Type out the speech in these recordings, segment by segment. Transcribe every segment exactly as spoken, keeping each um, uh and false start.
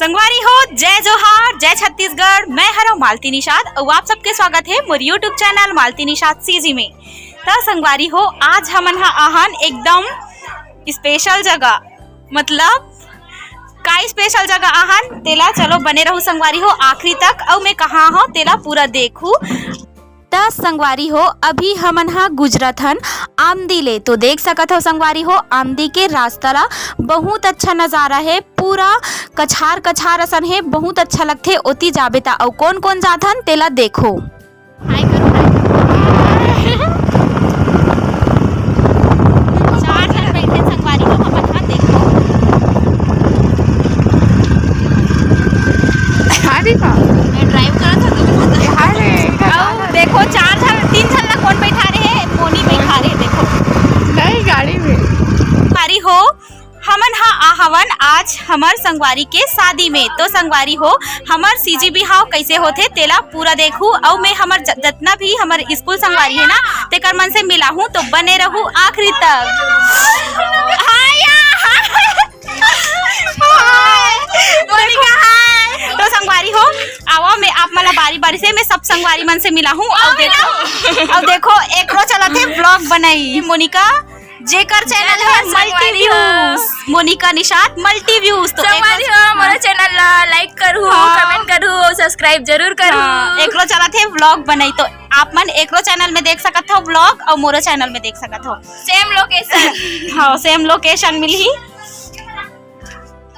संगवारी हो, जय जोहार, जय छत्तीसगढ़। मैं हरव मालती निषाद अउ आप सबके स्वागत हे मोर YouTube channel Malti Nishad C G. त संगवारी हो, आज हमन ह आहन एकदम स्पेशल जगह, मतलब का स्पेशल जगह आहन, तेला चलो बने रहू संगवारी हो आखिरी तक, अउ मैं कहाँ हव तेला पूरा देखू। त संगवारी हो, अभी हमन ह गुजरत हन आमदी ले। तो देख सकत हव संगवारी हो, आमदी के रास्ता ला बहुत अच्छा नजारा हे, पूरा कछार कछार असन हे, बहुत अच्छा लगथे। ओती जाबे त अउ कोन कोन जात हन तेला देखो। हाय करो, हाय करो। चार झन बैठे संगवारी हो, हमन ह देखो। अरे का? मैं ड्राइव करत हूँ, तुझे पता है। अरे, अउ देखो, चार झन, तीन झन ला कोन बैठा रहे? मोनी बैठा रहे, देखो। नहीं, गाड़ी में। संगवारी हो, हमन ह आहवन आज हमर संगवारी के शादी में। तो संगवारी हो, हमर सीजी बिहाव कैसे होथे, तेला पूरा देखू। अउ मैं हमर ज-, जतना भी हमर स्कूल संगवारी हे ना, तेकर मन से मिलाहूँ, तो बने रहू आखिरी तक। हाय, हाय। हाय। मोनिका, हाय। तो संगवारी हो, आवा, मैं आप मन ला बारी-बारी से, मैं सब संगवारी मन से मिलाहूँ। अउ देखो, अउ देखो, एकरो चलत हे vlog बनाई। मोनिका, जेकर चैनल हे multi views, Monika Nishad multi views. तो संगवारी हो, मोरो चैनल ला like करू, हाँ। Comment करू, subscribe जरूर करू। हाँ, एकरो चलत हे vlog बनाई, तो आप मन एकरो चैनल में देख सकत हो vlog, अउ मोरो चैनल में देख सकत हो। Same location। हाँ, same location मिलही।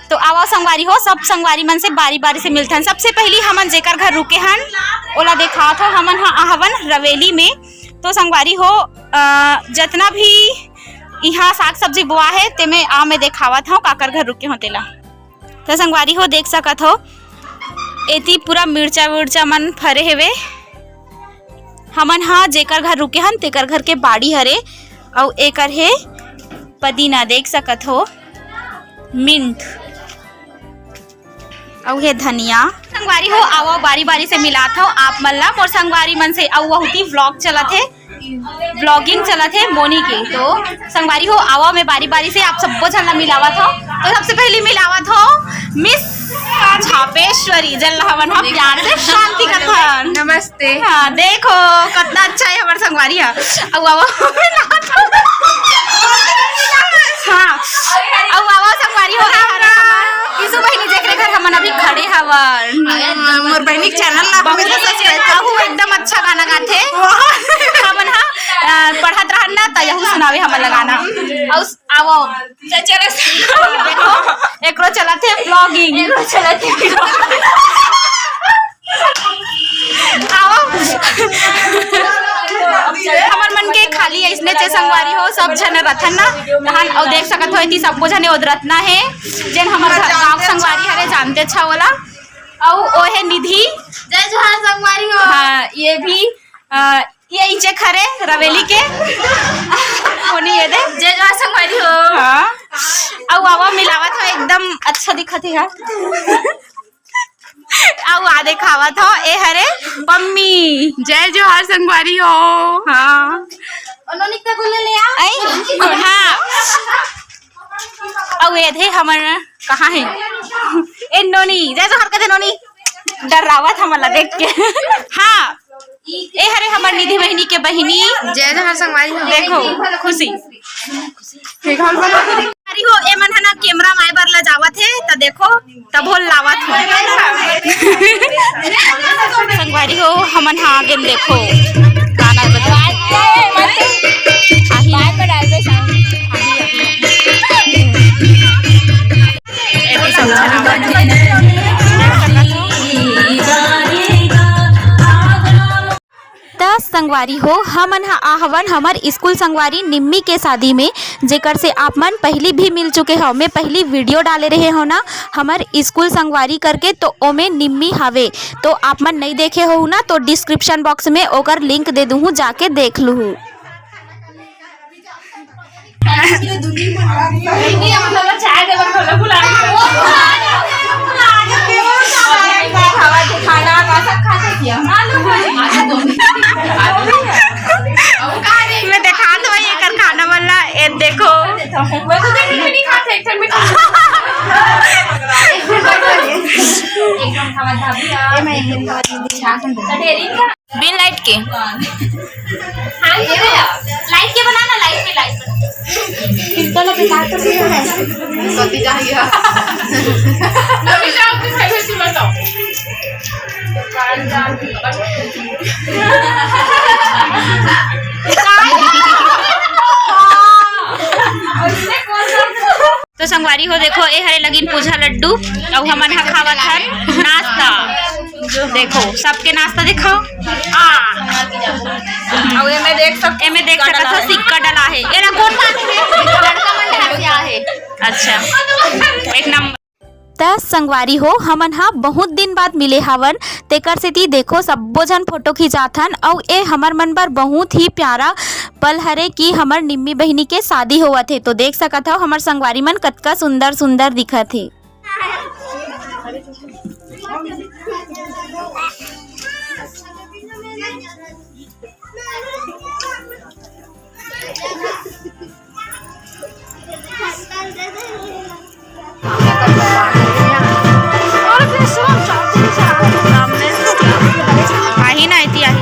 तो आवा संगवारी हो, सब संगवारी मन से बारी-बारी से मिलथन। सबसे पहली हमन जेकर घर रुके हन, ओला देखात हो। हमन ह आहवन रवेली में। तो संगवारी हो, अ, जतना भी इहाँ साग सब्जी बोआ हे, तेमे आ मैं देखावत हव, काकर घर रुके हव तेला। तो संगवारी हो, देख सकत हो, एती पूरा मिर्चा विर्चा मन फरे हेवे। हमन ह जेकर घर रुके हन, तेकर घर के बाड़ी हरे, अउ एकर हे पदीना, देख सकत हो, mint, अउ हे धनिया। संगवारी हो, आवा बारी-बारी से मिलात हव आप मन ला मोर संगवारी मन से, अउ वहुती vlog चलत हे, vlogging चलत हे मोनी के। तो संगवारी हो, आवा मैं बारी-बारी से आप सब्बो झन ला मिलावत हव। तो सबसे पहली मिलावत हव मिस छापेश्वरी, जेन ला हमन ह प्यार से शांति कथन। नमस्ते। हाँ, देखो कतना अच्छा हे हमर संगवारी ह। अउ आवा, हाँ, अउ आवा संगवारी हो, ए हरे हमर ईशु बहिनी, जेकरे घर हमन अभी खड़े हवन। हाँ, मोर बहिनी के चैनल ला हमेशा subscribe करहू, एकदम अच्छा गाना गाथे। हमन ह, अ, पढ़त रहन ना, त यहू सुनावे हमन ला गाना। अउ आवा, चलो, देखो, एकरो चलत हे vlogging। एकरो चलत हे। आवा। हमर मन के खाली अइसने चे संगवारी हो, सब झन रथन ना, तहन अउ देख सकत हो, एती सब्बो झने ओदरतना हे, जेन हमर घर गाँव के संगवारी हरे, जानते अच्छा ओला। अउ ओ हे निधि। जय जोहार संगवारी हो। हाँ, ये भी, अ, ये इचे खरे रवेली के। कोनी ये दे। जय जोहार संगवारी हो। हाँ। अउ आवा मिलावत हो, एकदम अच्छा दिखत हे यार। अउ आ देखावत हो, ए हरे पम्मी। जय जोहार संगवारी हो। हाँ। उन्होंने कितना गुल्ला ले आ? आई? हाँ। अउ ए दे हमर कहाँ हे? ए नोनी, जय जोहार कथे नोनी। डर्रावत हमन ला देख के। हाँ। ए हरे हमर निधि बहिनी के बहिनी। जय जोहार संगवारी हो। देखो, खुशी। संगवारी हो, ए मन ह ना camera माय बर ला जावत हे, त देखो, तभो लावत हो। संगवारी हो, हमन ह आगे म देखो, गाना बजा। आही। एती सब झन आवत हे। त संगवारी हो, हमन ह आहवन हमर स्कूल संगवारी निम्मी के शादी में, जेकर से आप मन पहिली भी मिल चुके हो। मैं पहिली video डाले रहे हो ना हमर स्कूल संगवारी करके, तो ओमे निम्मी हवे। तो आप मन नई देखे हो ना, तो description box में ओकर link दे दूहूँ, जाके देख लूहू। मैं देखात हूँ एकर खाना वाला, ए देखो, मैं तो देख नहीं खाते, एक ठन में एकदम खावा भाभी। ए, मैं एक दिन खावा दीदी, छाछ में। बिन लाइट के। हाँ, ये तो है। लाइट के बना ना, लाइट पे, लाइट पे। चलो, बेकार तो नहीं है। सती जा गया। नमी जाओ, तो पहले से बताओ। तो संगवारी हो, देखो, ए हरे लगिन पूजा लड्डू, अउ हमन ह खावत हन नाश्ता। देखो, सबके नाश्ता दिखाओ। आ। अउ एमे देख सक-, एमे देख सकत हो, सिक्का डला हे। एला कोन मानथे? लड़का मन ढार के आहे। अच्छा, एक नंबर। त संगवारी हो, हमन ह बहुत दिन बाद मिले हावन, तेकर सेती देखो, सब्बो झन फोटो खिंचाथन। अउ ए हमर मन बर बहुत ही प्यारा पल हरे कि हमर निम्मी बहिनी के शादी होवत हे। तो देख सकत हव, हमर संगवारी मन कतका सुंदर सुंदर दिखत हे। आही ना, एती आही।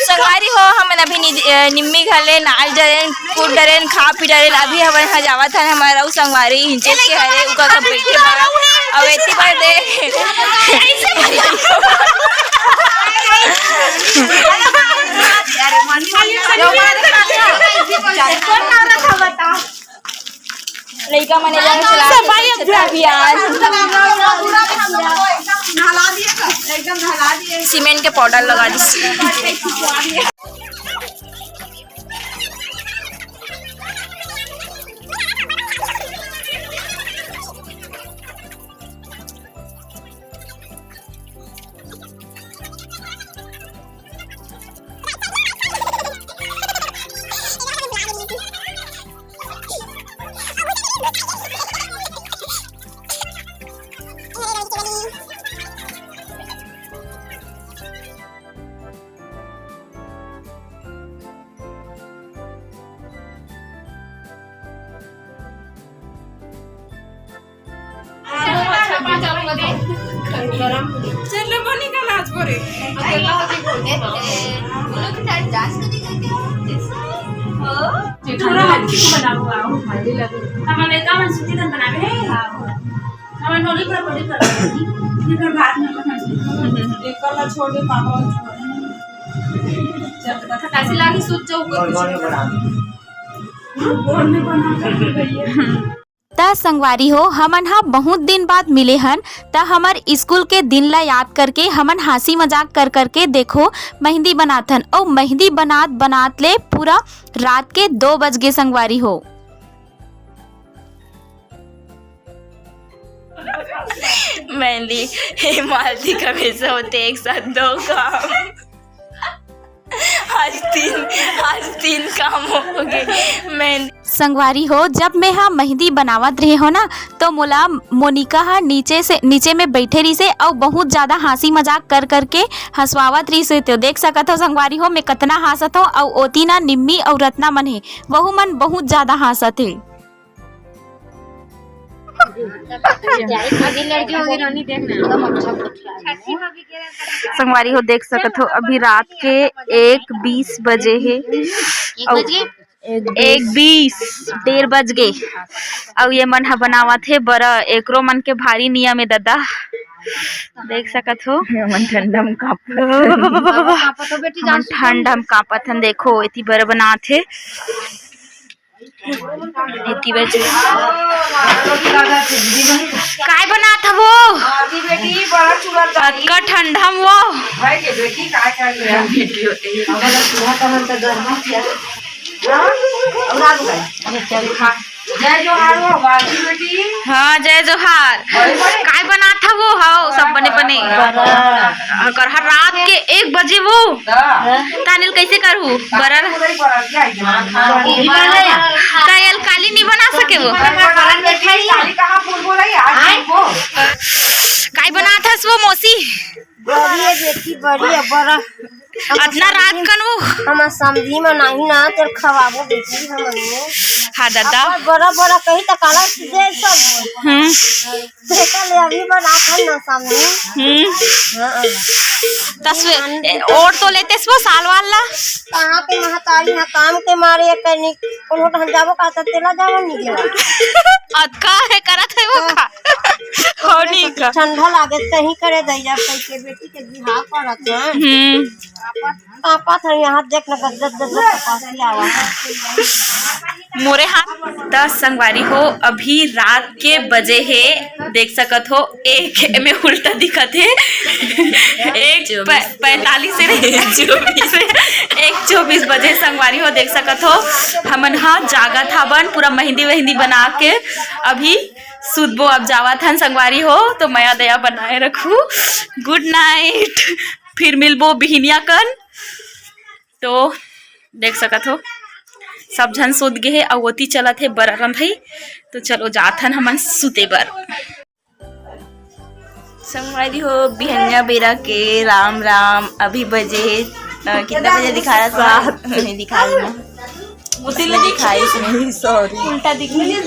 संगवारी हो, हमन अभी नि-, अ, निम्मी घर ले नाच डरेन, कूद डरेन, खा पी डरेन। अभी हमन ह जावत हन, हमर अउ संगवारी हिंचेस के हरे, उका घर बैठे बर। अउ एती बर दे। लइका मन एकदम चला सब भाई अब अभी आज सीमेंट के पाउडर लगा दिस। चल ले बनी का नाच करे। थोड़ा लड़की को बना हुआ हो। हम लड़का मन सुती तन बनावे हैं। हम नोली पर बड़ी कर। ये पर बात में अपन। एक कला छोड़ दे पापा। जब तक ऐसी लागी सोच जाओ कुछ। बोल में बना कर भैया। त संगवारी हो, हमन ह बहुत दिन बाद मिले हन, त हमर स्कूल के दिन ला याद करके हमन हाँसी मजाक कर करके देखो मेहंदी बनाथन, अउ मेहंदी बनात बनात ले पूरा रात के दो बज गे संगवारी हो। मेहंदी, हे मालती, हमेशा होते एक साथ दो काम। आज तीन, आज तीन काम हो गए। मेहंदी संगवारी हो, जब मैं हा मेहंदी बनावत रहे हो ना, तो मोला मोनिका हा नीचे से, नीचे में बैठे रहिसे अउ बहुत ज्यादा हाँसी मजाक कर करके हंसवावत रहिसे। तो देख सकत हो संगवारी हो, मैं कतना हंसत हो, अउ ओती ना निम्मी अउ रत्ना मन हे, वहू मन बहुत ज्यादा हंसत हे। अभी लड़की होगी रोनी, देखना। संगवारी हो, देख सकत हो, अभी रात के एक बीस बजे हे। एक अउ बजे? एक बीस, डेढ़ बज गे। अउ ये मन ह बनावत हे बरा, एकरो मन के भारी नियम ए ददा। देख सकत हो। हमन ठंडा म कांपत हन। कांपत हो बेटी, हमन जान से ठंडा म कांपत हन। देखो, एती बरा बनात हे। एती बरा। काय बनात हवो? अतका ठंडा म वो। जय जोहार हो, बाकी बेटी। हाँ, जय जोहार। बड़े बड़े। काय बनात हवो? हव, सब बने बने। बड़ा। अगर हर रात के एक बजे वो, हाँ। तानिल कैसे करहू? बरर। पूरा ही बड़ा क्या है? हाँ, हाँ। का ये अलकाली नहीं बना सके वो? बड़ा बेटी, काली कहाँ फूल बोला है? आज आए? फूल को। काय बनात हस वो मौसी? बढ़िया बेटी, बढ़िया, बड़ा। अतना रात कन वो? हमर समधी में नहीं ना, तेल खवाबो बेटी हमन में। हाँ दादा। अपन बड़ा बड़ा कही त काला जे सब। हम्म। देखा ले, अभी बनात हन ना समधी। हम्म। हाँ। तस ए, ओढ़ तो लेतेस वो साल वाल ला। कहाँ के महतारी हा काम के मारे कनी कोनो ठन जाबो का त तेला जाबो नहीं गेला। अतका हे करत हे वो का। हो नहीं का। ठंडा लागे कहीं करे दैया कह के बेटी के बिहाव करत हे। हम्म। कांपत हे यहाँ, देख न, गदगद गदगद कांपत आवा। मोरे हाथ। त संगवारी हो, अभी रात के बजे हे, देख सकत हो, एक, एमे उल्टा दिखत हे, एक पै-, पैंतालीस से नहीं, चौबीस से, एक चौबीस बजे संगवारी हो, देख सकत हो, हमन हा जागत हाबन, पूरा मेहंदी वेहंदी बना के अभी सुतबो। अब जावत हन संगवारी हो, तो मया दया बनाए रखू। Good night, फिर मिलबो बिहिनिया कन। तो देख सकत हो, सब झन सुत गे हे, अउ ओती चलत हे बरा रंधई। तो चलो, जात हन हमन सुते बर। संगवारी हो, बिहनिया बेरा के राम राम। अभी बजे हे, अ, कितना बजे दिखा रहा था? सात। नहीं दिखा रही ना। दिखाई नहीं, sorry। उल्टा दिख रही है।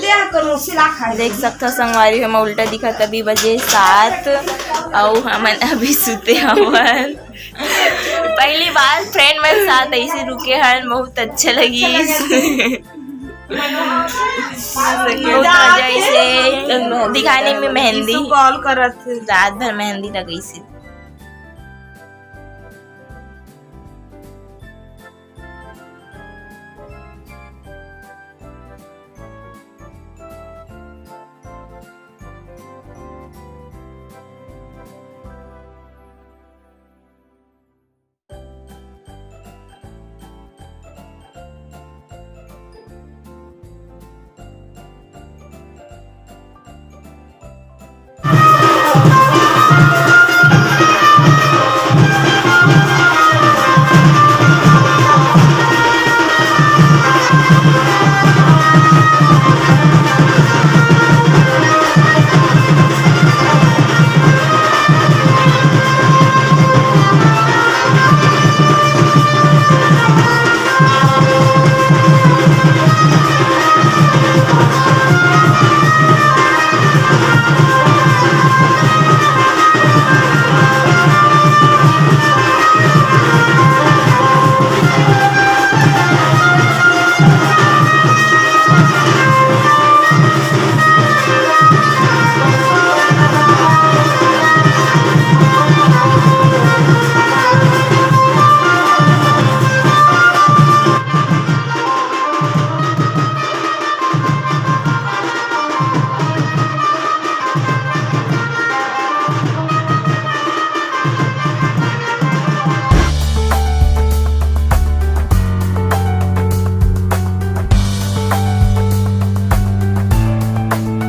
देख सकत हो संगवारी हो, मैं उल्टा दिखा, तभी बजे सात, अउ हमन अभी सुते हवन। पहली बार friend मन साथ ऐसे रुके हन, बहुत अच्छा लगी। बहुत मजा आइसे दिखाने में मेहंदी। Call करत हे। रात भर मेहंदी लगइसे।